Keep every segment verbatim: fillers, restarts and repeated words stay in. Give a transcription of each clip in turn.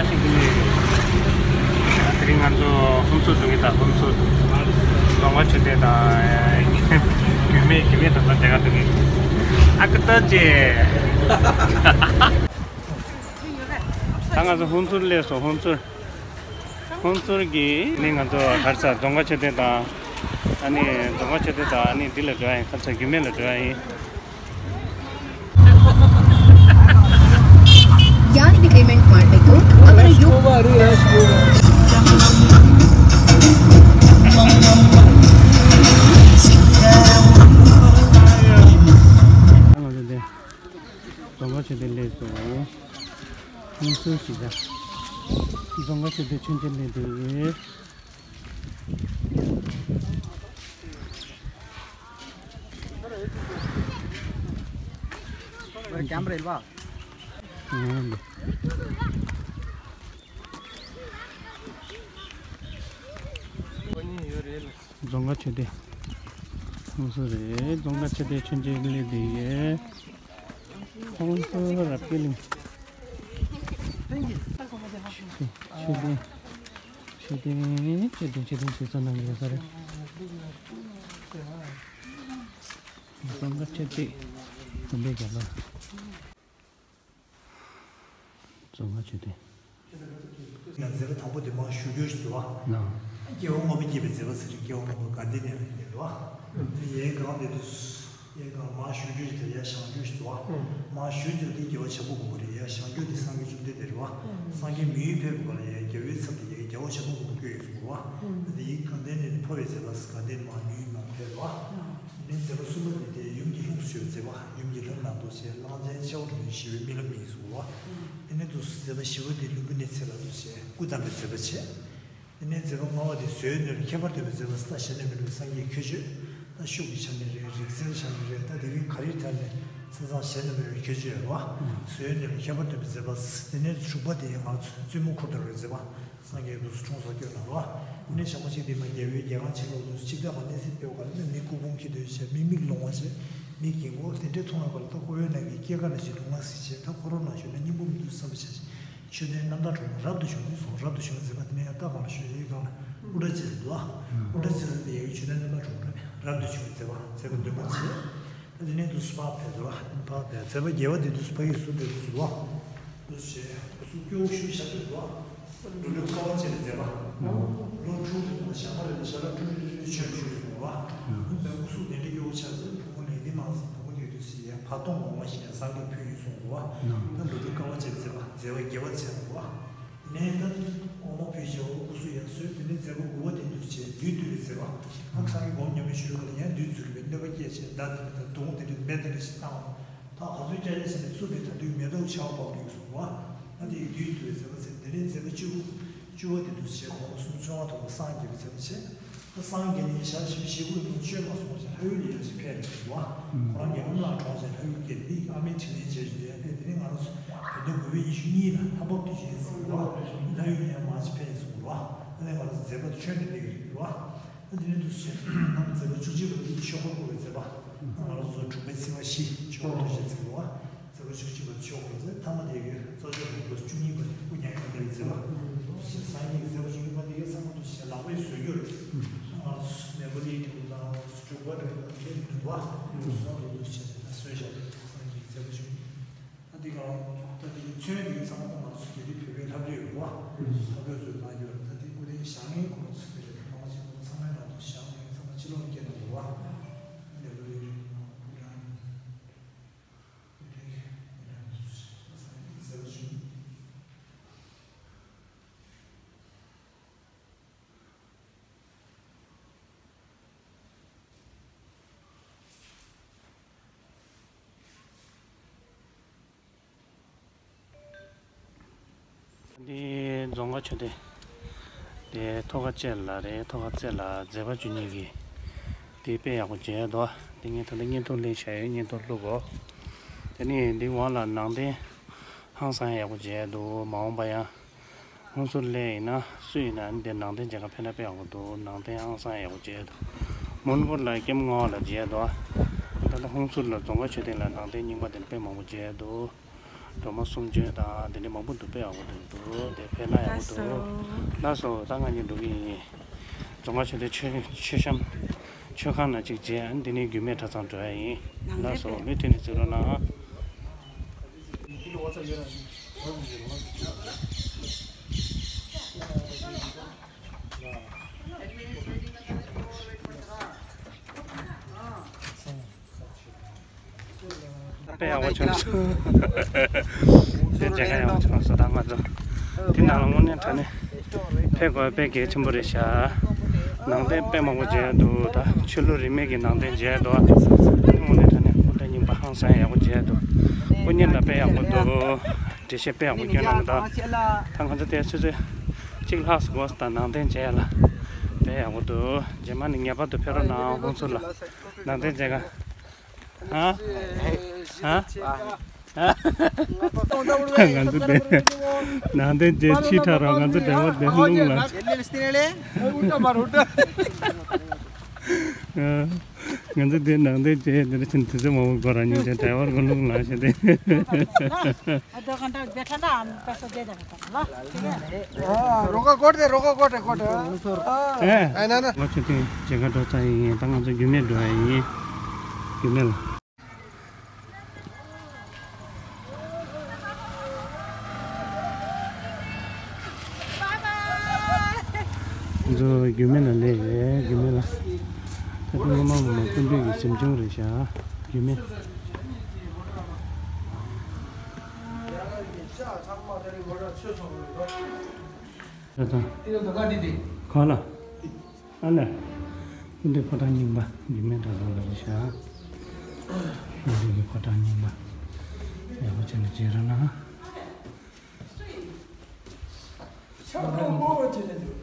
དེ་རིང་ང་ཚོ་ཧུན་སུར་འགྲོ་གི། ད་ཧུན་སུར་རྫོང་དཀར་མཆོད་རྟེན་དང་རྒྱུད་སྨད། རྒྱུད་སྨད་དང་ད་དེ་ག་འགྲོ་གི། ཨ་ཀ་ཏ་ཅེ། ད་ང་ཚོ་ཧུན་སུར་སླེབས་སོང་། ཧུན་སུར། ཧུན་སུར་གྱི་ནི་ང་ཚོ་ག་རེ་ཟ། རྫོང་དཀར་མཆོད་རྟེན་དང་། ཨ་ནི་རྫོང་དཀར་མཆོད་རྟེན་དང་། ཨ་ནི་འདི་ལ་འགྲོ་ཡ་ཡིན། ག་རེ་ཟ། རྒྱུད་སྨད་ལ་འགྲོ་ཡ་ཡིན། ཡང་ནི་པེ་མེན་མར་པེ་ཀོ་ཨ་མ་ར་ཡོ། རྫོང་དཀར་མཆོད་རྟེན་སླེབས་སོང་། ཧུན་སུར་གྱི་ད་རྫོང་དཀར་མཆོད་རྟེན་མཆོད་མཇལ་སླེབས་འདུག། ཀེམ་ར་ཡིན་པ། ཨང་། རྫོང་དཀར་མཆོད་རྟེན། ཧུན་སུར་རེད། རྫོང་དཀར་མཆོད་རྟེན་མཆོད་མཇལ་སླེབས་འདུག་ཡེ། ཧུན་སུར་རབ་རྒྱས་གླིང་། མཆོད་རྟེན། མཆོད་རྟེན། མཆོད་རྟེན། མཆོད་རྟེན། མཆོད་རྟེན་ཞིག་བསམ་གནང་གི་ཡོད་ས་རེད། རྫོང་དཀར་མཆོད་རྟེན། དགོན་པའི་རྒྱབ་ལ། རྫོང་དཀར་མཆོད་རྟེན། ཡང་མཛད་པ་དང་པོ་དེ་མར་བཞུགས་རྒྱུ་ཞིག་འདུག་བ། ན། སྐྱེ་བ་སྔོན་མ་སྐྱེས་པའི་མཛད་པ་ཟེར་གྱི། སྐྱེ་བ་སྔོན་མ་དགའ་ལྡན་ནས་རེད་བ། ཡའི་སྒང་དེ་དུས། ཡའི་སྒང་མར་བཞུགས་རྒྱུ་ཞིག་དེ་ཡར་བཞེངས་རྒྱུ་ཞིག་འདུག་བ། མར་བཞུགས་རྒྱུ་དེ་རྒྱལ་བ་བྱམས་པ་མགོན་པོ་རེད། ཡར་བཞེངས་རྒྱུ་དེ་སངས་རྒྱས་བཅོམ་ལྡན་འདས་རེད་བ། སངས་རྒྱས་མི་ཡུལ་ཕེབས་པ་ལ་ཡའི་རྒྱལ་བའི་ཚབ་ཏུ་ཡའི་རྒྱལ་བ་བྱམས་པ་མགོན་པོ་བསྐོས་ཡོད་ཟེར་བ། དེ་ཡའི་དགའ་ལྡན་ནས་འཕོ་བའི་མཛད་པ། དགའ་ལྡན་མར་མི་ཡུལ་ནང་ཕེབས་པ། དེ་ནས་མཛད་པ་གསུམ་པ་དེ་དེ་ཡུམ་གྱི་ལྷུམས་སུ་ཞུ་བའི་མཛད་པ། ཡུམ་གྱི་ལྷུམས་ནང་དུ་ཞེས་གླང་ཆེན་མཆེ་བ་དྲུག་ནས་ཞི་བའི་རྨི་ལམ་ཡིན་གསུངས་པ། དེ་ནས་དུ་མཛད་པ་བཞི་པ་དེ་ལྷུན་པོ་ནས་ཚེ་ལ་དུ་ཞེས་སྐུ་བལྟམས་པའི་མཛད་པ་བྱས། དེ་ནས་མཛད་པ་ལྔ་པ་དེ་བཟོའི་སྣོད་ལ་ཁྱད་པར་འདོད་པའི་མཛད་པ། ད་གཞན་དང་མི་འདྲ་བའི་སངས་རྒྱས་ཁྱད་ཆོས། ད་ཤུགས་ཀྱི་ཆ་ནས་རེད། རིག་རྩལ་ཆ་ནས་རེད། ད་དེ་རིང་ག་རེའི་ཐད་ནས་ས་མཚམས་གཞན་དང་མི་འདྲ་བའི་ཁྱད་ཆོས་ཡོད་པ། བཟོའི་སྣོད་ལ་ཁྱད་པར་འདོད་པའི་མཛད་པ། དེ་ནས་དྲུག་པ་དེ་ང་ཚོ་བཙུན་མོ་འཁོར་དང་བའི་མཛད་པ། སངས་རྒྱས་དུས་སུ་འཁྲུངས་ས་སྐྱོན་ལ་རོ། ནས་ཞག་མ་གཅིག་དེ་མ་རྒྱལ་བའི་རྒྱལ་ཁང་ཆེན་པོ་དུས་སུ་ཅིག་ད་ག་གནས་ཚུལ་སྤེལ་བ་ག་ལ་ནི་མི་སྐུ་ཕུང་འཁྱེར་འདོད་བྱས། མི་མིག་ལོང་བ་བྱས། མི་གྱེན་སྐོར་དེ་འདྲས་མཐོང་བའི་བར་ལ། ད་ཁོ་བོའི་ནང་གི་སྐྱེ་རྒ་ན་འཆིའི་སྡུག་བསྔལ་གཟིགས་བྱས། ད་ཁོ་རང་ནང་ཞོན་ན་སྙིང་པོ་མི་འདུག་བསམ་པ་བྱས། མཆོད་རྟེན་རྣམ་དག་གྲུབ་རབ་ཏུ་བྱུང་བའི་སོང་། རབ་ཏུ་བྱུང་བའི་མཛད་པ་དེ་ནས་ཡང་ད་གང་ལ་ཞོལ་ཡའི་སྒང་ལ་དབུ་སྐྲ་བཅད་ཟེར་འདུག་ཨ། དབུ་སྐྲ་བཅད་ཟེར་དེ་ཡའི་མཆོད་རྟེན་རྣམ་དག་གྲུབ་རབ་རབ་ཏུ་བྱུང་བའི་མཛད་པ། མཛད་པ་འདོན་པར་བྱེད། ད་དེ་ནས་དུ་སྤ་ཕེབས་འདུག་ཨ། སྤ་ཕེབས། མཛད་པ་བརྒྱད་པ་དེ་དུ་ཕ་ཡི་ཟུར་དེ་དུ་འདུག་ཨ། དུ་བྱས། སུ་སྐྱོ་བོ་ཞུ་བཞག་གི་འདུག་ཨ། འགྲོ་དྲུག་དཀའ་བ་སྤྱད་པའི་མཛད་པ། ལོ་དྲུག་རིང་ལ་ཞག་མ་རེ་ལ་ཞག་ལ་དྲུག་རེ་རེ་ཆོས་ཞུ་ཡོད་འདུག་ཨ། ཨུ་ཚུགས་དེ་འདྲ་སྐྱོ་བོ་ཆགས་ཚེ་བུ་མོ་ལས་འདི་མང་སེ་བུ་མོ་དེ་དུས་སི་ཡ་བར་སྟོང་འོག་མ་ཞིག་ཡ་སངས་རྒྱས་ཕུལ་ཡོད་གསུངས་འདུག་ཨ། ད་ལོ་དྲུག་དཀའ་བ་སྤྱད་པའི་མཛད་པ་མཛད་པ་བརྒྱད་པ་མཛད་འདུག་ཨ། དེ་ནས་ད་འོ་མ་ཕུལ་བྱས་འོ་སྐུ་གཟུགས་ཡར་གསོས། དེ་ནས་མཛད་པ་དགུ་པ་དེ་དུས་བྱས་བདུད་བཏུལ་བའི་མཛད་པ། ཨ་སངས་རྒྱས་སྒོམ་ཉམས་ལེན་ཞུ་བའི་སྐབས་ལ་ཡང་བདུད་བཏུལ་བའི་གནོད་པ་སྐྱེལ་བྱས་མདའ་དེ་འདྲ་དང་མདུང་དེ་འདྲ་མེ་དེ་འདྲ་ཞིག་བཏང་བ། ད་ག་ཚོད་སྐྱ་རེ་བྱས་ནས་ཚུར་དེ་ད་དུས་མེ་ཏོག་ཆར་པ་བབས་ཡོད་གསུངས་པ། ད་དེ་ཡི་དུས་དུ་བའི་མཛད་པ་ཚེ་དེ་ནས་མཛད་པ་བཅུ་བཅུ་བ་དེ་དུ་བྱས་གོང་གསུམ་ཚོད་མ་ཐོགས་པ་སངས་རྒྱས་པའི་མཛད་པ་བྱས། ད་སངས་རྒྱས་ནས་ཞག་བཞི་བཅུ་ཞེ་དགུ་ལོ་བཅོས་མ་སོང་བ་ཞིག་ལྷ་ཡུལ་ལ་ཡར་ཞིག་ཕེབས་ཡོད་པ། ཁོ་རང་རྒྱལ་ཁམས་ལ་གྲོངས་ཞིང་ལྷ་ཡུལ་སྐྱེས་ཏེ་ཨ་མའི་དྲིན་ལན་འཇལ་བཞིན་ཡོད་པས། དེ་ནས་ང་རང་ཚོ་བོད་ཟླ་དགུ་པའི་ཉི་ཤུ་གཉིས་ལ་ལྷ་བབས་དུས་ཆེན་ཟེར་བ་ལྷ་ཡུལ་ལ་ཡང་མར་ཞིག་ཕེབས་ཡོད་གསུངས་པ། ད་ནས་ང་རང་ཚོ་མཛད་པ་ཆོས་ནས་སླེབས་ཀྱི་རེད་པ། ད་དེ་ནས་དུ་བྱས་ནམ་མཛད་པ་བཅུ་གཅིག་པ་དེ་ཆོས་འཁོར་བསྐོར་བའི་མཛད་པ། ང་རང་ཚོ་དྲུག་པའི་ཚེས་པ་བཞི་ཆོས་འཁོར་ཐུགས་རྗེ་ཚེ་དགུ་པ། མཛད་པ་བཅུ་གཅིག་པ་ཆོས་འཁོར་མཛད། ཐ་མ་དེ་གའི་རྩ་བརྒྱུད་ལུང་པ་བཅུ་གཉིས་པ་དེ་སྐུ་མྱ་ངན་ལས་འདས་པའི་མཛད་པ། ཞེས་སངས་རྒྱས་ཀྱི་མཛད་པ་བཅུ་གཉིས་པ་དེ་གའི་ཚང་མ་དུ་ཞེས་ལག་པའི་ཟོལ་རྒྱུར། ང་ཚོ་ནེ་པ་ལིའི་འབྲས་བུ་དང་འབྲུག་པ་འདྲ་བའི་ལམ་འབྲས་ནུས་པ་སོགས་དུ་ཞེས་ནས་ད་ཟོལ་བཞག་པའི་སངས་རྒྱས་ཀྱི་མཛད་པ་བཅུ་གཉིས། ད་འདི་ག་ད་འདི་གའི་ཚོན་དེ་གའི་ཚང་མ་ད་ང་ཚོ་རྒྱལ་སྲས་བོད་པའི་ལྷ་བྲིས་ཡོད་པ། ལྷ་བྲིས་ཚོས་གནང་རྒྱུར་ད་འདི་སྐུ་རྟེན་བཞག་མཁན་ཁོ་རང་ཚོ་དེ་རེད། ད་ང་ཚོ་ཚང་མའི་ནང་དུ་བཞག་མཁན་ཚང་མ་ཕྱི་ལོགས་སྐྱེས་གནང་དགོས་པ། ནེ་པ་ལིའི་འབྲས་བུ་དང་འབྲུག་པ་འདྲ། འདི་རྫོང་དཀར་མཆོད་རྟེན། དེ་ཐོག་ཁ་བཅས་ལ་རེད། ཐོག་ཁ་བཅས་ལ་མཛད་པ་བཅུ་གཉིས་ཀྱི་དེ་དཔེ་ཡག་པོ་མཇལ་འདུག་དེ་ངས་ད་ལྟ་བརྙན་ཐུང་ལེན་བྱ་ཡོད། བརྙན་ཐུང་བླུག་གོ། དེ་ནས་འདི་འོག་ལ་ནང་རྟེན་ཧང་སང་ཡག་པོ་མཇལ་འདུག་མ་འོངས་པ་ཡང་ཧུན་སུར་སླེབས་ཡིན་ན་སུ་ཡིན་ན་འདིར་ནང་རྟེན་མཇལ་ཁ་ཕེབས་ན་དཔེ་ཡག་པོ་འདུག་ནང་རྟེན་ཧང་སང་ཡག་པོ་མཇལ་འདུག་མོན་གྷོ་ལ་ཀེམ་ལྔ་པ་ལ་མཇལ་འདུག་ད་ལྟ་ཧུན་སུར་ལ་རྫོང་དཀར་མཆོད་རྟེན་ལ་ནང་རྟེན་རྙིང་པ་དེ་དཔེ་མང་པོ་མཇལ་འདུག་སྒྲོལ་མ་གསུང་ཆོས་དང་དེ་འདྲ་མང་པོ་འདུག། དཔེ་ཡག་པོ་འདུག། འདུག་དེ་ཕེབས་ན་ཡག་པོ་འདུག། ལགས་སོ། ལགས་སོ། ད་ང་གཉིས་འགྲོ་གི་ཡིན། རྫོང་ཁ་ཆོས་སྡེ་མཆོད་མཆོད་བཤམས་མཆོད་ཁང་ནང་གཅིག་མཇལ། ཨ་ནི་དེ་ནས་རྒྱུད་སྨད་གྲྭ་ཚང་འགྲོ་ཡ་ཡིན། ལགས་སོ། མུ་མཐུད་ནས་གཟིགས་རོགས་གནང་། དཔེ་ཡག་པོ་བྱུང་སོང་། དཔེ་མཇལ་ཁ་ཡག་པོ་བྱུང་སོང་། ད་ང་ཚོ་དེ་ནང་ལ་དངོས་གནས་དྲང་གནས་ཕེབས་དགོས་པ་དཔེ་གལ་ཆེན་པོ་རེད་ཤག། ནང་རྟེན་དཔེ་མང་པོ་མཇལ་འདུག། ད་ཆོས་ལུགས་རིས་མེད་ཀྱི་ནང་རྟེན་མཇལ་འདུག། དངོས་གནས་དྲང་གནས་སྐུ་འདྲ་རྙིང་པ་ཧང་སང་ཡག་པོ་མཇལ་འདུག། སྐུ་བརྙན་ལ་དཔེ་ཡག་པོ་འདུག། འགྲེལ་བཤད་དཔེ་ཡག་པོ་བསྐྱོན་གནང་གི་འདུག། ད་ང་ཚོ་དེ་ཆུ་ཚོད་གཅིག་ལྷག་ཙམ་འགོར་སོང་། ད་ནང་རྟེན་མཇལ་ཡ་ལ་དཔེ་ཡག་པོ་འདུག། རྗེས་མ་ནི་ངེས་པར་དུ་ཕེབས་རོགས་གནང་། ཧོན་སུར་ལ་ནང་རྟེན་མཇལ་ག་ཧ། ཧ། ཧ། ང་ཚོ་དེ་ནང་རྟེན་མཇལ་ཕྱི་དྲགས་རོགས། ང་ཚོ་འདྲ་བོ་དེ་ལུང་ལ། ང་ཚོ་དེ་ནང་དེ་བྱས་དེ་འདྲ་བྱས་དུས་ཚོད་མང་པོ་འགོར་ར། སྙིང་རྗེ། ཌ་རའི་ཝར་གི་ལུང་ལ་བྱས་ཏེ། རོགས་ག་འདྲ་བྱས་ཐ་ན་ཨམ་ད་སོ་བསྡད་ད་ག་ལ། རོགས་ག་སྐོར་ཏེ་རོགས་ག་སྐོར་ཏེ་སྐོར་ཏེ། ཨེ་ཨེ་ན་ན། ང་ཚོ་དེ་མཇལ་ཁ་འགྲོ་ཚར་ཡིན། ད་ང་ཚོ་རྒྱུད་སྨད་འགྲོ་ཡ་ཡིན། རྒྱུད་སྨད་ལ། ང་ཚོ་རྒྱུད་སྨད་ལ་སླེབས་ཡོད། རྒྱུད་སྨད་ལ། ད་ལྟ་སྔོན་མ་ངོ་མ་སྐུ་མདུན་གྱི་གཟིམ་ཆུང་རེད་ཤག། རྒྱུད་སྨད། ད་ད། ག་ལ། ཨ་ལས། སྐུ་མདུན་ཕོ་བྲང་རྙིང་པ། རྒྱུད་སྨད་གྲྭ་ཚང་ལ་རེད་ཤག། སྐུ་མདུན་གྱི་ཕོ་བྲང་རྙིང་པ། ཡག་པོ་བྱས་ནས་མཇལ་རོགས་གནང་། ཤ་སྐམ་པོ་བྱས་ནས་འདུག།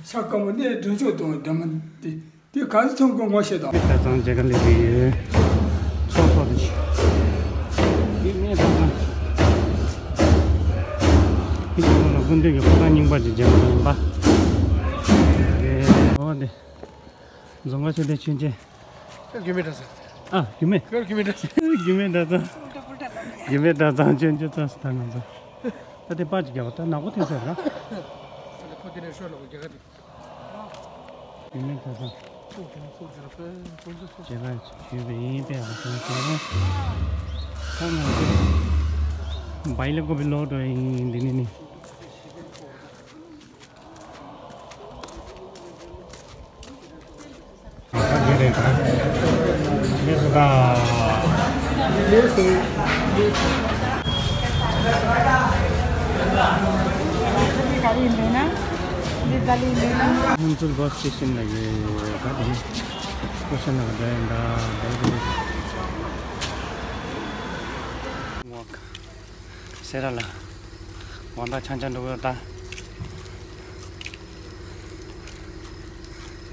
ཤ་སྐམ་པོ་ནས་སྒྲོན་ཆོག་དང་འདྲ་མ་འདི། དེ་ག་ཚོད་ཚང་དགོས་ངོ་ཤེས་དང་། གྲྭ་ཚང་མཇལ་ཁ་སླེབས་ཀྱི་ཡོད། ཚོགས་གཙོ་དེ། དེ་ནས་གྲྭ་ཚང་། དེ་ཚོ་ལ་སྐུ་མདུན་གྱི་ཕོ་བྲང་རྙིང་པ་ཅིག་མཇལ་བ་ཡིན་པ། རེད། འོ་དེ། རྫོང་ཁ་ཆོས་སྡེ་མཆོད་མཇལ། རྒྱུད་སྨད་གྲྭ་ཚང་། ཨ། རྒྱུད་སྨད། ཁོ་རྒྱུད་སྨད་གྲྭ་ཚང་། རྒྱུད་སྨད་གྲྭ་ཚང་། རྒྱུད་སྨད་གྲྭ་ཚང་མཆོད་མཇལ་ཚར་སོང་། ད་ང་ཚོ། ད་དེ་པར་ཅིག་རྒྱག་པ། ད་ནག་པོ་ཐོན་ཚར་ར། ཁོ་དེ་ནས་ཤོར་ལ་རྒྱག་ག་དེ། རྒྱུད་སྨད་གྲྭ་ཚང་། མཇལ་ཁ་ཞུས་པ་ཡིན། དཔེ་ཡག་པོ་བྱུང་སོང་། ད་ང་ཚོ་བའི་ལ་ཀོ་པི་ལོག་འགྲོ་ཡིན། འདི་ནི་ནི། ད་དེ་རེད་ད། ལས་སུ་ད། ལས་སུ། འདི་ག་རེ་ཡིན་པས་ན། འདི་ག་རེ་ཡིན་པས་ན། ཧོན་སུར་བྷ་སི་སི་ཊེ་ཤན་ལ་ཡོད། ད་དེ་སི་ཊེ་ཤན་ལ་འགྲོ་ཡིན་ད། འདི་རེད། སེ་ར་ལ། དགོང་དག་འཆམ་འཆམ་འགྲོ་གི་ཡོད་ད།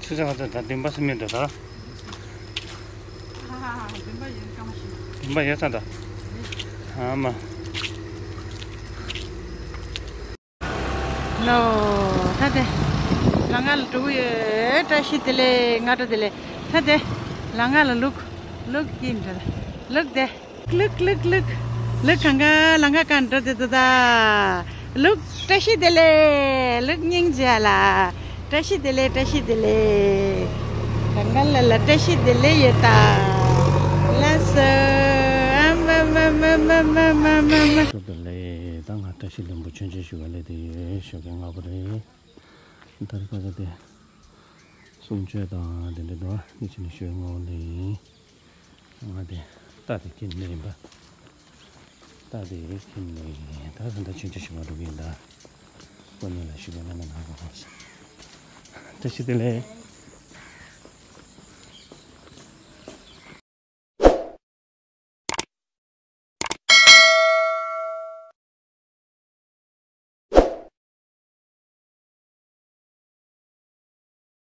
ཆུ་ཚོད་ང་ཚོ་ད་བདུན་པ་སུ་མེད་འགྲོ་ད། ཧ་ཧ་ཧ། བདུན་པ་ཡིན་སྐར་མ་ཤི། བདུན་པ་ཡོད་ས་ད། ཨ་མ། ལོ། ད་དེ། ལམ་ཁ་ལ་འགྲོ་གི་ཡོད། བཀྲ་ཤིས་བདེ་ལེགས། སྔ་དྲོ་བདེ་ལེགས། ད་དེ། ལམ་ཁ་ལ་ལུག་ལུག་ཡིན་འགྲོ་ད། ལུག་དེ། ལུག་ལུག་ལུག་ལུག་གང་ག་ལམ་ཁ་གང་འགྲོ་དེ་ད་ད། ལུག་བཀྲ་ཤིས་བདེ་ལེགས། ལུག་སྙིང་རྗེ་ལ། བཀྲ་ཤིས་བདེ་ལེགས། བཀྲ་ཤིས་བདེ་ལེགས། གང་ག་ལ་ལ་བཀྲ་ཤིས་བདེ་ལེགས་ཡོད་ད། ལགས་སོ། ཨ་མ་མ་མ། བཀྲ་ཤིས་བདེ་ལེགས། ད་ང་བཀྲ་ཤིས་ལྷུན་པོ་མཆོད་མཇལ་ཞུ་བ་སླེབས་བསྡད་ཡོད། ཞོགས་ཀས་སྔ་པོ་རེད། ད་རེས་ཁ་ཚ་དེ། གསུང་ཆོས་དང་དེ་འདྲ་འདུག་ཨ། དེ་ཕྱིན་ནས་ཞོལ་ངོ་ལེ་ཡིན། ང་དེ་རྟ་དེ་ཁྱེར་ནས་ཡིན་པ། རྟ་དེ་ཁྱེར་ནས་ཡིན། ད་ད་ལྟ་ཆུང་ཆུང་ཞིག་མ་འགྲོ་གི་ཡིན་ད། ཁོ་གཉིས་ལ་ཞུ་བ་ན་ན་ན་གོ་གོ་ས། བཀྲ་ཤིས་བདེ་ལེགས།